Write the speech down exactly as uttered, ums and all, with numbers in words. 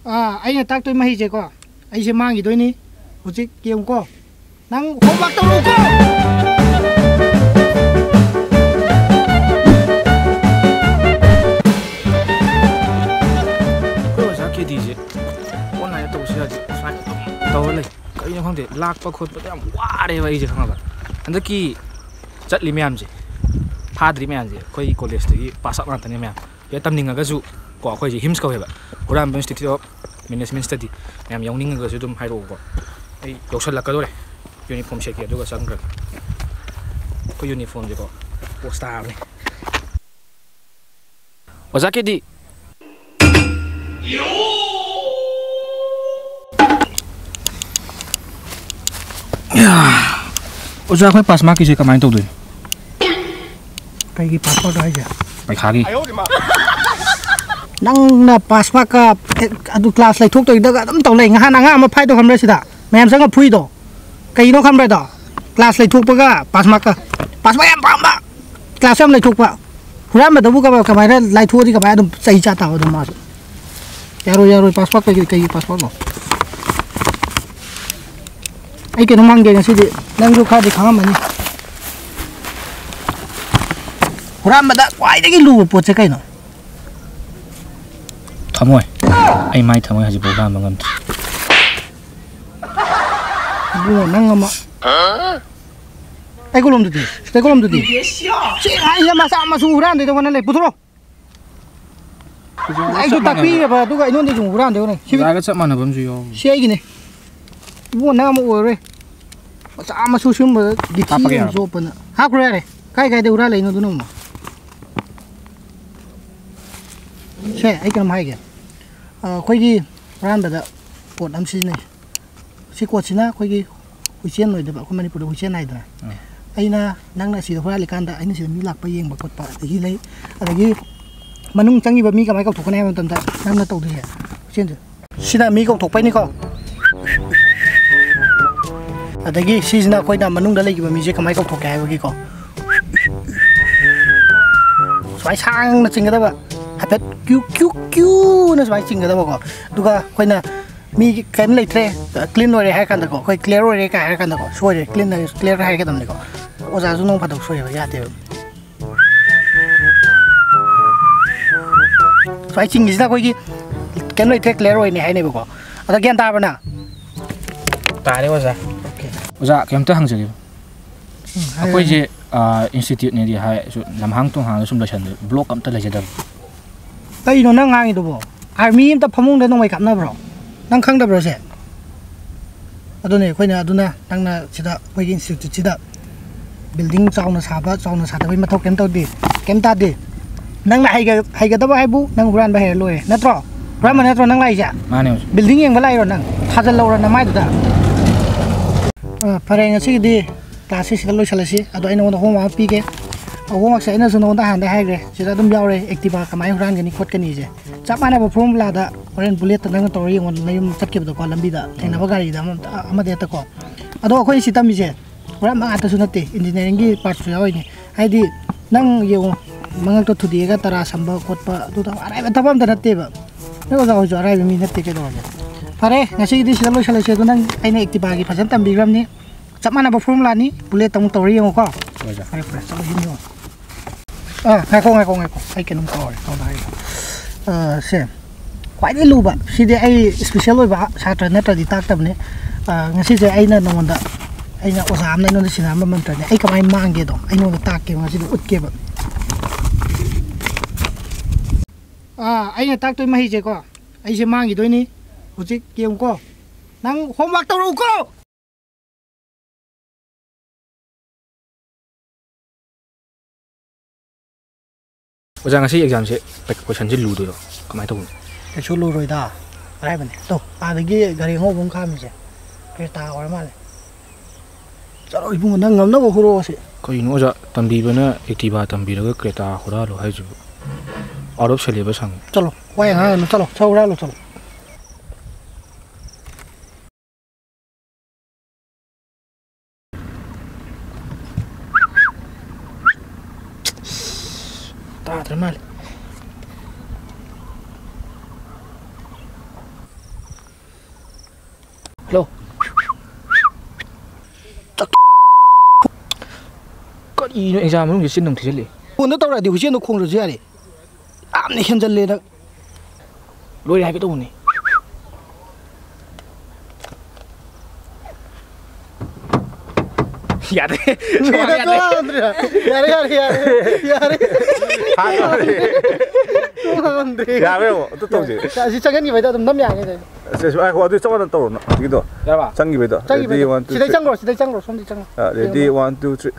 ꯑꯥ, ꯑꯩꯅ ꯇꯥꯛꯇꯣꯏ ꯃꯍꯩꯁꯦꯀꯣ, ꯑꯩꯁꯦ ꯃꯥꯡꯈꯤꯗꯣꯏꯅꯤ꯫ ꯍꯧꯖꯤꯛ ꯌꯦꯡꯉꯨꯀꯣ, ꯅꯪ homework ꯇꯧꯔꯣꯀꯣ꯫ ꯑꯩꯈꯣꯏ ꯑꯣꯖꯥ ꯀꯦꯗꯤꯁꯦ online ꯇꯧꯕꯁꯨ ꯌꯥꯗꯦ, offline ꯑꯗꯨꯝ ꯇꯧꯔ ꯂꯩ꯫ ꯀꯩꯅꯣ ꯈꯪꯗꯦ, ꯂꯥꯛꯄ ꯈꯣꯠꯄꯗ ꯌꯥꯝ ꯋꯥꯔꯦꯕ ꯑꯩꯁꯦ, ꯈꯪꯉꯕ? ꯍꯟꯗꯛꯀꯤ ꯆꯠꯂꯤ ꯃꯌꯥꯝꯁꯦ, ꯐꯥꯗ꯭ꯔꯤ ꯃꯌꯥꯝꯁꯦ, ꯑꯩꯈꯣꯏ college ꯇꯒꯤ pass out ꯉꯥꯛꯇꯅꯦ ꯃꯌꯥꯝ꯫ ꯁꯤꯗ ꯇꯝꯅꯤꯡꯉꯒꯁꯨ ꯀꯣ, ꯑꯩꯈꯣꯏꯁꯦ ꯍꯤꯝꯁ ꯀꯧꯋꯦꯕ, ꯍꯨꯔꯥꯟꯕ Institute of Management Study꯫ ꯃꯌꯥꯝ ꯌꯥꯎꯅꯤꯡꯉꯒꯁꯨ ꯑꯗꯨꯝ ꯍꯥꯏꯔꯛꯑꯣꯀꯣ, ꯑꯩ ꯌꯧꯁꯜꯂꯛꯀꯗꯧꯔꯦ꯫ Uniform ꯁꯦꯠꯀꯦ, ꯑꯗꯨꯒ ꯆꯪꯈ꯭ꯔꯒꯦ꯫ ꯑꯩꯈꯣꯏ uniform ꯁꯦꯀꯣ, post ꯇꯥꯔꯕꯅꯤ꯫ ꯑꯣꯖꯥ ꯀꯦꯗꯤ꯫ ꯑꯣꯖꯥ, ꯑꯩꯈꯣꯏ pass mark ꯀꯤꯁꯦ ꯀꯃꯥꯏꯅ ꯇꯧꯗꯣꯏꯅꯣ? ꯀꯩꯒꯤ pass mark ꯍꯥꯏꯁꯦ? ꯄꯩꯈꯥꯒꯤ꯫ ꯅꯪꯅ pass mark ꯀ, ꯑꯦ, ꯑꯗꯨ class ꯂꯩꯊꯣꯛꯇꯣꯏꯗꯒ ꯑꯗꯨꯝ ꯇꯧ ꯂꯩ꯫ ꯉꯍꯥꯟ ꯑꯉꯥꯡ ꯑꯃ ꯐꯥꯏꯗꯣ ꯈꯪꯕ꯭ꯔꯥ ꯁꯤꯗ? ꯃꯌꯥꯝ ꯆꯪꯉ ꯐꯨꯏꯗꯣ꯫ ꯀꯩꯅꯣ ꯈꯪꯕ꯭ꯔꯥ ꯑꯗꯣ? Class ꯂꯩꯊꯣꯛꯄꯒ pass mark ꯀ꯫ Pass mark ꯌꯥꯝ ꯄꯥꯝꯕ꯫ Class ꯌꯥꯝ ꯂꯩꯊꯣꯛꯄ꯫ ꯍꯨꯔꯥꯟꯕꯗꯕꯨ ꯀꯃꯥꯏ-, ꯀꯃꯥꯏꯅ ꯂꯥꯏꯊꯣꯛꯑꯗꯤ ꯀꯃꯥꯏꯅ ꯑꯗꯨꯝ ꯆꯩ ꯆꯥ ꯇꯥꯕ ꯑꯗꯨꯝ ꯃꯥꯁꯨ? ꯌꯥꯔꯣꯏ, ꯌꯥꯔꯣꯏ, pass mark ꯀꯩꯒꯤ, ꯀꯩꯒꯤ pass mark ꯅꯣ? ꯑꯩ ꯀꯩꯅꯣꯝ ꯍꯪꯒꯦ ꯉꯁꯤꯗꯤ, ꯅꯪꯁꯨ ꯈꯔꯗꯤ ꯈꯪꯉꯝꯃꯅꯤ꯫ ꯍꯨꯔꯥꯟꯕꯗ ꯈ꯭ꯋꯥꯏꯗꯒꯤ ꯂꯨꯕ ꯄꯣꯠꯁꯦ ꯀꯩꯅꯣ? ꯊꯃꯣꯏ꯫ ꯑꯩ ꯃꯥꯏ ꯊꯃꯣꯏ ꯍꯧꯖꯤꯛꯐꯥꯎ ꯍꯨꯔꯥꯟꯕ ꯉꯝꯗ꯭ꯔꯤ꯫ ꯏꯕꯨꯡꯉꯣ, ꯅꯪ ꯑꯃ꯫ ꯑꯩ ꯀꯣꯂꯣꯝꯗꯨꯗꯤ? ꯁꯤꯗ ꯀꯣꯂꯣꯝꯗꯨꯗꯤ? ꯁꯤ ꯍꯥꯏꯁꯦ ꯃꯆꯥ ꯃꯁꯨ ꯍꯨꯔꯥꯟꯗꯣꯏꯗ ꯍꯣꯠꯅ ꯂꯩ꯫ ꯄꯨꯊꯣꯔꯛꯑꯣ꯫ ꯑꯣꯖꯥꯒ ꯑꯩꯁꯨ ꯆꯞ ꯃꯥꯟꯅꯕ꯫ ꯇꯥꯛꯄꯤꯔꯕ, ꯑꯗꯨꯒ ꯑꯩꯉꯣꯟꯗ ꯁꯨꯝ ꯍꯨꯔꯥꯟꯗꯣꯏ ꯍꯣꯠꯅꯩ꯫ ꯁꯤ, ꯑꯣꯖꯥꯒ ꯆꯞ ꯃꯥꯟꯅꯕ ꯑꯃꯁꯨ ꯌꯥꯎꯔꯤ꯫ ꯁꯤ ꯑꯩꯒꯤꯅꯦ꯫ ꯏꯕꯨꯡꯉꯣ, ꯅꯪ ꯑꯃ ꯑꯣꯏꯔꯔꯣꯏ꯫ ꯃꯆꯥ ꯃꯁꯨ ꯁꯤꯒꯨꯝꯕ ꯒꯤꯊꯤ ꯍꯥꯞꯄꯒꯦ ꯑꯣꯏꯅ ꯌꯥꯔꯕ? ꯆꯣꯞꯄꯅ꯫ ꯍꯥꯞꯈ꯭ꯔꯣ ꯌꯥꯔꯦ꯫ ꯀꯥꯏ ꯀꯥꯏꯗ ꯍꯨꯔꯥꯜꯂꯛꯏꯅꯣ ꯑꯗꯨꯅ ꯑꯃꯨꯛ? ꯁꯦ, ꯑꯩ ꯀꯩꯅꯣꯝ ꯍꯥꯏꯒꯦ꯫ ꯑ, ꯑꯩꯈꯣꯏꯒꯤ ꯍꯨꯔꯥꯟꯕꯗ code ꯑꯃ ꯁꯤꯖꯤꯟꯅꯩ꯫ ꯁꯤ code ꯁꯤꯅ ꯑꯩꯈꯣꯏꯒꯤ ꯍꯨꯏꯆꯦꯟ ꯑꯣꯏꯗꯣꯏꯕ, ꯑꯩꯈꯣꯏ ꯃꯅꯤꯄꯨꯔꯗ ꯍꯨꯏꯆꯦꯟ ꯍꯥꯏꯗꯅ꯫ ꯎꯝ꯫ ꯑꯩꯅ, ꯅꯪꯅ ꯁꯤꯗ ꯍꯨꯔꯥꯜꯂꯤꯀꯥꯟꯗ ꯑꯩꯅ ꯁꯤꯗ ꯃꯤ ꯂꯥꯛꯄ ꯌꯦꯡꯕ ꯈꯣꯠꯄ ꯑꯗꯒꯤ ꯂꯩ꯫ ꯑꯗꯒꯤ ꯃꯅꯨꯡ ꯆꯪꯉꯤꯕ ꯃꯤ ꯀꯃꯥꯏꯅ ꯀꯧꯊꯣꯛꯀꯅꯤ ꯍꯥꯏꯕ ꯃꯇꯝꯗ ꯅꯪꯅ ꯇꯧꯗꯣꯏꯁꯦ, ꯍꯨꯏꯆꯦꯟꯁꯦ꯫ ꯁꯤꯅ ꯃꯤ ꯀꯧꯊꯣꯛꯄꯩꯅꯤꯀꯣ꯫ ꯑꯗꯒꯤ ꯁꯤꯁꯤꯅ ꯑꯩꯈꯣꯏꯅ ꯃꯅꯨꯡꯗ ꯂꯩꯈꯤꯕ ꯃꯤꯁꯦ ꯀꯃꯥꯏꯅ ꯀꯧꯊꯣꯛꯀꯦ ꯍꯥꯏꯕꯒꯤꯀꯣ꯫ ꯁꯨꯃꯥꯏ ꯁꯥꯡꯅ ꯆꯤꯡꯒꯗꯕ꯫ ꯐꯠ ꯀ꯭ꯌꯨ ꯀ꯭ꯌꯨ ꯀ꯭ꯌꯨꯅ ꯁꯨꯃꯥꯏꯅ ꯆꯤꯡꯒꯗꯕꯀꯣ꯫ ꯑꯗꯨꯒ ꯑꯩꯈꯣꯏꯅ ꯃꯤ ꯀꯔꯤꯝ ꯂꯩꯇ꯭ꯔꯦ, ꯀ꯭ꯂꯤꯟ ꯑꯣꯏꯔꯦ ꯍꯥꯏꯔ ꯀꯥꯟꯗꯀꯣ, ꯑꯩꯈꯣꯏ ꯀ꯭ꯂꯤꯌꯥꯔ ꯑꯣꯏꯔꯦ ꯀꯥꯏ ꯍꯥꯏꯔ ꯀꯥꯟꯗꯀꯣ, ꯁꯣꯏꯔꯦ, ꯀ꯭ꯂꯤꯟ ꯍꯥꯏ, ꯀ꯭ꯂꯤꯌꯥꯔ ꯍꯥꯏꯒꯗꯕꯅꯤꯀꯣ꯫ ꯑꯣꯖꯥꯁꯨ ꯅꯣꯡ ꯐꯥꯗꯣꯛ ꯁꯣꯏꯕ ꯌꯥꯗꯦꯕ꯫ ꯁ꯭ꯋꯥꯏ ꯆꯤꯡꯉꯤꯁꯤꯗ ꯑꯩꯈꯣꯏꯒꯤ ꯀꯩꯝ ꯂꯩꯇ꯭ꯔꯦ, ꯀ꯭ꯂꯤꯌꯥꯔ ꯑꯣꯏꯅꯤ ꯍꯥꯏꯅꯦꯕꯀꯣ꯫ ꯑꯗꯣ ꯒ꯭ꯌꯥꯟ ꯇꯥꯔꯕ ꯅꯪ? ꯇꯥꯔꯦ ꯑꯣꯖꯥ꯫ ꯑꯣꯀꯦ꯫ ꯑꯣꯖꯥ, ꯀꯩꯝꯇ ꯍꯪꯖꯒꯦ꯫ ꯎꯝ, ꯍꯥꯏꯌꯨ, ꯑꯩꯈꯣꯏꯁꯦ, ꯍꯥꯏꯌꯨ꯫ ꯑ, ꯏꯟꯁꯇꯤꯇ꯭ꯌꯨꯠꯅꯦꯗꯤ ꯍꯥꯏ, ꯁꯨꯝ ꯂꯝꯍꯥꯡ ꯇꯨꯝꯍꯥꯡꯗ ꯁꯨꯝ ꯂꯩꯁꯟꯕ, ꯕ꯭ꯂꯣꯛ ꯑꯝꯇ ꯂꯩꯖꯗꯕ꯫ ꯀꯩꯅꯣ ꯅꯪ ꯉꯥꯡꯉꯤꯗꯨꯕꯣ? ꯑꯥꯔꯃꯤ ꯑꯝꯇ ꯐꯃꯨꯡꯗ ꯅꯣꯡꯃꯩ ꯀꯥꯞꯅꯕ꯭ꯔꯣ? ꯅꯪ ꯈꯪꯗꯕ꯭ꯔꯣ ꯁꯦ? ꯑꯗꯨꯅꯦ ꯑꯩꯈꯣꯏꯅ, ꯑꯗꯨꯅ ꯅꯪꯅ ꯁꯤꯗ ꯑꯩꯈꯣꯏꯒꯤ ꯏꯟꯁꯇꯤꯇ꯭ꯌꯨꯠꯁꯤꯗ ꯕꯤꯜꯗꯤꯡ ꯆꯥꯎꯅ ꯁꯥꯕ, ꯆꯥꯎꯅ ꯁꯥꯗꯕꯒꯤ ꯃꯊꯧ ꯀꯩꯝ ꯇꯧꯗꯦ, ꯀꯩꯝ ꯇꯥꯗꯦ꯫ ꯅꯪꯅ ꯍꯩꯒ-, ꯍꯩꯒꯗꯕ ꯍꯥꯏꯕꯨ ꯅꯪ ꯍꯨꯔꯥꯟꯕ ꯍꯩꯔ ꯂꯣꯏꯔꯦ, ꯅꯠꯇ꯭ꯔꯣ? ꯍꯨꯔꯥꯟꯕ ꯅꯠꯇ꯭ꯔꯣ ꯅꯪ ꯂꯥꯛꯏꯁꯦ? ꯃꯥꯅꯦ, ꯑꯣꯖꯥ꯫ ꯕꯤꯜꯗꯤꯡ ꯌꯦꯡꯕ ꯂꯥꯛꯏꯔꯣ ꯅꯪ? ꯊꯥꯖꯜꯍꯧꯔꯣ ꯅꯃꯥꯏꯗꯨꯗ꯫ ꯑ, ꯐꯔꯦ, ꯉꯁꯤꯒꯤꯗꯤ ꯀ꯭ꯂꯥꯁꯁꯦ ꯁꯤꯗ ꯂꯣꯏꯁꯤꯜꯂꯁꯤ꯫ ꯑꯗꯣ ꯑꯩ ꯅꯉꯣꯟꯗ ꯍꯣꯝꯋꯥꯛ ꯑꯃ ꯄꯤꯒꯦ꯫ ꯍꯣꯝꯋꯥꯛꯁꯦ ꯑꯩꯅꯁꯨ ꯅꯉꯣꯟꯗ ꯍꯥꯟꯅꯗꯩ ꯍꯥꯏꯈ꯭ꯔꯦ, ꯁꯤꯗ ꯑꯗꯨꯝ ꯌꯥꯎꯔꯦ, ꯑꯦꯛꯇꯤꯚꯥ ꯀꯃꯥꯏꯅ ꯍꯨꯔꯥꯟꯒꯅꯤ ꯈꯣꯠꯀꯅꯤꯁꯦ꯫ ꯆꯞ ꯃꯥꯟꯅꯕ ꯐꯣꯔꯃꯨꯂꯥꯗ ꯍꯣꯔꯦꯟ ꯕꯨꯂꯦꯠꯇ ꯅꯪꯅ ꯇꯧꯔ ꯌꯦꯡꯉꯣ, ꯅꯌꯨꯝ ꯆꯠꯈꯤꯕꯗꯀꯣ, ꯂꯝꯕꯤꯗ ꯊꯦꯡꯅꯕ ꯒꯥꯔꯤꯗ ꯑꯃ, ꯑꯃꯗ ꯍꯦꯛꯇꯀꯣ꯫ ꯑꯗꯣ ꯑꯩꯈꯣꯏ ꯁꯤ ꯇꯝꯃꯤꯁꯦ ꯄꯨꯔꯥ ꯃꯉꯥꯇꯁꯨ ꯅꯠꯇꯦ, ꯏꯟꯖꯤꯅꯤꯌꯥꯔꯤꯡꯒꯤ ꯄꯥꯔꯠꯁꯨ ꯌꯥꯎꯔꯤꯅꯦ꯫ ꯍꯥꯏꯗꯤ ꯅꯪ ꯌꯦꯡꯉꯣ, ꯃꯉꯛꯇ ꯊꯨꯗꯦꯛꯑꯒ ꯇꯔꯥ ꯁꯝꯕ ꯈꯣꯠꯄ, ꯑꯗꯨꯗ ꯑꯔꯥꯏꯕ ꯊꯕꯛ ꯑꯝꯇ ꯅꯠꯇꯦꯕ꯫ ꯅꯣꯏ ꯑꯣꯖꯥ ꯍꯣꯏꯁꯨ ꯑꯔꯥꯏꯕ ꯃꯤ ꯅꯠꯇꯦ, ꯀꯩꯗꯧꯔꯒꯦ? ꯐꯔꯦ, ꯉꯁꯤꯒꯤꯗꯤ ꯁꯤꯗ ꯂꯣꯏꯁꯤꯜꯂꯁꯤ꯫ ꯑꯗꯣ ꯅꯪ, ꯑꯩꯅ ꯑꯦꯛꯇꯤꯚꯥꯒꯤ ꯐꯖꯅ ꯇꯝꯕꯤꯈ꯭ꯔꯕꯅꯤ꯫ ꯆꯞ ꯃꯥꯟꯅꯕ ꯐꯣꯔꯃꯨꯂꯥꯅꯤ, ꯕꯨꯂꯦꯠꯇ ꯑꯃꯨꯛ ꯇꯧꯔ ꯌꯦꯡꯉꯨꯀꯣ꯫ ꯍꯣꯏ, ꯁꯥꯔ꯫ ꯐꯔꯦ, ꯐꯔꯦ, ꯆꯠꯂꯣ, ꯌꯨꯝ ꯌꯧꯔꯣ꯫ ꯑꯥ, ꯉꯥꯏꯈꯣ, ꯉꯥꯏꯈꯣ, ꯉꯥꯏꯈꯣ, ꯑꯩ ꯀꯩꯅꯣꯝ ꯀꯥꯎꯔꯦ, ꯀꯥꯎꯗ ꯍꯥꯏꯔꯤꯕ꯫ ꯑꯥ, ꯁꯦ, ꯈ꯭ꯋꯥꯏꯗꯒꯤ ꯂꯨꯕ, ꯁꯤꯗꯤ ꯑꯩ ꯏꯁꯄꯤꯁꯦꯜ ꯑꯣꯏꯕ ꯁꯥꯇ꯭ꯔ ꯅꯠꯇ꯭ꯔꯗꯤ ꯇꯥꯛꯇꯕꯅꯤ꯫ ꯑꯥ, ꯉꯁꯤꯁꯦ ꯑꯩꯅ ꯅꯉꯣꯟꯗ, ꯑꯩꯅ ꯑꯣꯖꯥ ꯑꯃꯅ ꯑꯩꯉꯣꯟꯗ ꯁꯤꯟꯅꯔꯝꯕ ꯃꯟꯇ꯭ꯔꯅꯦ, ꯑꯩ ꯀꯃꯥꯏꯅ ꯃꯥꯡꯒꯦꯗꯣ ꯑꯩꯉꯣꯟꯗ ꯇꯥꯛꯀꯦꯕ, ꯉꯁꯤꯗꯤ ꯎꯠꯀꯦꯕ꯫ ꯑꯥ, ꯑꯩꯅ ꯇꯥꯛꯇꯣꯏ ꯃꯍꯩꯁꯦꯀꯣ, ꯑꯩꯁꯦ ꯃꯥꯡꯈꯤꯗꯣꯏꯅꯤ꯫ ꯍꯧꯖꯤꯛ ꯌꯦꯡꯉꯨꯀꯣ, ꯅꯪ ꯍꯣꯝꯋꯥꯛ ꯇꯧꯔꯛꯎꯀꯣ꯫ ꯑꯣꯖꯥ, ꯉꯁꯤ ꯑꯦꯛꯖꯥꯝꯁꯦ ꯀꯣꯏꯁꯟꯁꯦ ꯂꯨꯗꯣꯏꯔꯣ? ꯀꯃꯥꯏꯅ ꯇꯧꯕꯅꯣ? ꯀꯩꯁꯨ ꯂꯨꯔꯣꯏꯗ, ꯑꯔꯥꯏꯕꯅꯦ꯫ ꯇꯣ, ꯑꯥꯗꯒꯤ ꯒꯥꯔꯤ ꯑꯉꯧꯕ ꯑꯃ ꯈꯥꯝꯃꯤꯁꯦ, ꯀ꯭ꯔꯦꯇꯥ ꯑꯣꯏꯔ ꯃꯥꯜꯂꯦ꯫ ꯆꯠꯂꯣ ꯏꯕꯨꯡꯉꯣ, ꯅꯪ ꯉꯝꯅꯕ ꯍꯨꯔꯛꯑꯣꯁꯦ꯫ ꯀꯩꯅꯣ ꯑꯣꯖꯥ, ꯇꯝꯕꯤꯕꯅ ꯑꯦꯛꯇꯤꯚꯥ ꯇꯝꯕꯤꯔꯒ ꯀ꯭ꯔꯦꯇꯥ ꯍꯨꯔꯥꯜꯂꯣ ꯍꯥꯏꯁꯤꯕꯨ? Out of syllabus ꯍꯪꯉꯤ꯫ ꯆꯠꯂꯣ, ꯋꯥ ꯌꯥꯝ ꯉꯥꯡꯒꯅꯨ, ꯆꯠꯂꯣ, ꯁꯠ ꯍꯨꯔꯥꯜꯂꯣ, ꯆꯠꯂꯣ꯫ ꯇꯥꯗ꯭ꯔ ꯃꯥꯜꯂꯦ꯫ ꯀꯤꯅꯣ ꯑꯦꯛꯖꯥꯝ ꯃꯅꯨꯡꯁꯤ ꯆꯤꯟ ꯑꯃꯨꯛ ꯊꯤꯖꯤꯜꯂꯤ꯫ ꯐꯣꯟꯗ ꯇꯧꯔꯛꯑꯗꯤ ꯍꯨꯏꯆꯦꯟꯗꯣ ꯈꯣꯡꯗ꯭ꯔꯁꯨ ꯌꯥꯔꯦ꯫ ꯌꯥꯝꯅ ꯍꯦꯟꯖꯜꯂꯦ ꯅꯪ꯫ ꯂꯣꯏꯔꯦ ꯍꯥꯏꯒꯦ ꯇꯧꯕꯅꯤ꯫ ꯌꯥꯗꯦ꯫ ꯌꯥꯔꯦ, ꯌꯥꯔꯦ, ꯌꯥꯔꯦ꯫ ꯌꯥꯔꯦ, ꯌꯥꯔꯦ, ꯌꯥꯔꯦ, ꯌꯥꯔꯦ꯫ ꯇꯣꯉꯥꯟꯗ꯭ꯔꯦ꯫ ꯌꯥꯔꯦ, ꯑꯃꯨꯛ ꯑꯝꯇ ꯇꯧꯁꯦ꯫ ꯑꯁꯤ ꯆꯪꯍꯟꯈꯤꯕꯩꯗꯣ ꯑꯗꯨꯝ ꯅꯝ ꯌꯥꯅꯤ ꯀꯩꯅꯣ꯫ ꯑꯁ, ꯑꯁ, ꯉꯥꯏꯈꯣ, ꯑꯗꯨ ꯆꯞ ꯃꯥꯟꯅ ꯇꯧꯔꯣ ꯅꯪ꯫ ꯍꯧꯖꯤꯛꯀꯤꯗꯣ꯫ ꯌꯥꯔꯕ? ꯆꯪꯈꯤꯕꯩꯗꯣ꯫ ꯆꯪꯈꯤꯕꯩꯗꯣ꯫ Ready, one, two, three. ꯁꯤꯗꯩ ꯆꯪꯈ꯭ꯔꯣ, ꯁꯤꯗꯩ ꯆꯪꯈ꯭ꯔꯣ, ꯁꯣꯝꯗꯩ ꯆꯪꯈ꯭ꯔꯣ꯫ ꯑ, ready, one, two, three.